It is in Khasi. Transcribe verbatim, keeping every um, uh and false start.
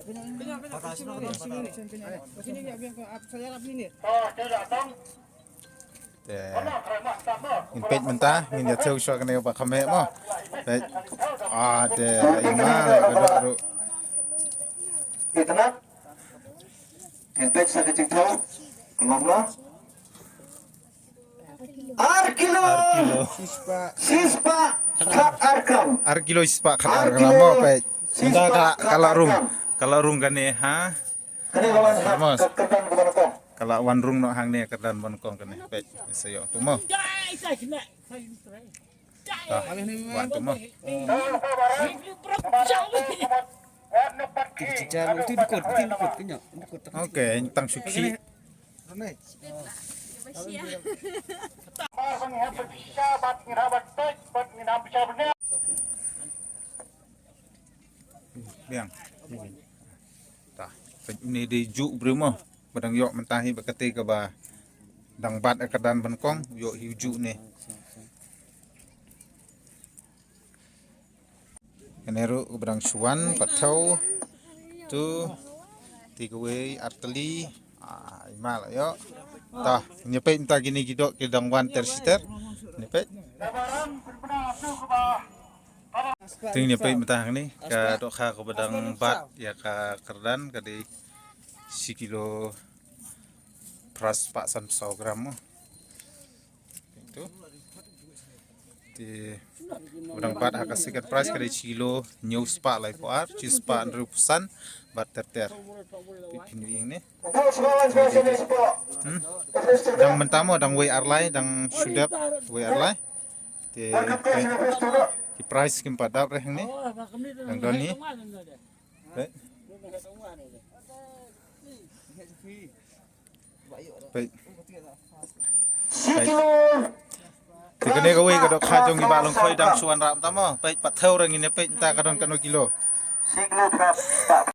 Te ngin peit mynta, ngin ïa thew shuwa kane ba kham heh mo. Peit. Ah, te ai ma la ka dok ruh. Ngin peit sa ka jingthew. Khlem la. Ar kilo. Ar kilo. Shispah khat ar gram. Ar kilo shispah khat ar gram mo, peit. Mynta ka, ka la rung. Ka la rung kane, ha? Kane ka wan ha, ka kyrdan ka Banyngkong. Ka la wan rung noh hangne kyrdan Banyngkong kane. Peit, sa ïoh tu mo. Ta, wan tu mo. Jar, tu dukut, tu dukut, kenya, dukut. Okay, tang shu khih. Biang. Ta, peit une dei juh briew mo. Ba dang ïoh mynta hi ba kata kaba dang bat ha kyrdan Banyngkong, ïoh hi u juh ne. Kane ruh ba dang shu wan pat thew. Tu, ti kawei, ar tylli. Ah, ai ma la ïoh. Ta, ngin peit mynta kine ki doh ki dang wan ter shi ter. Ngin peit. Te ngin peit mynta hangne ka dohkha kaba dang bat ïa ka kyrdan, ka dei shi kilo phra spah san phew saw gram mo. Tu. Te ba dang bat ha ka second prize ka dei shi kilo hynñiew spah laiphew ar, shi spah hynriewphew san bad ter ter. Phi, phin ïohi ne. Hmm? Dang mynta mo, dang wei ar lai, dang shu dep wei ar lai. Te, peit, ki prize kim pat dap re hangne. Dang don hi. Peit. Peit. Peit. Te kane kawei ka dohkha jong i Bah Lyngkhoi dang shu wanrah mynta mo. Peit, pat thew re, ngin ïa peit mynta ka don katno kilo.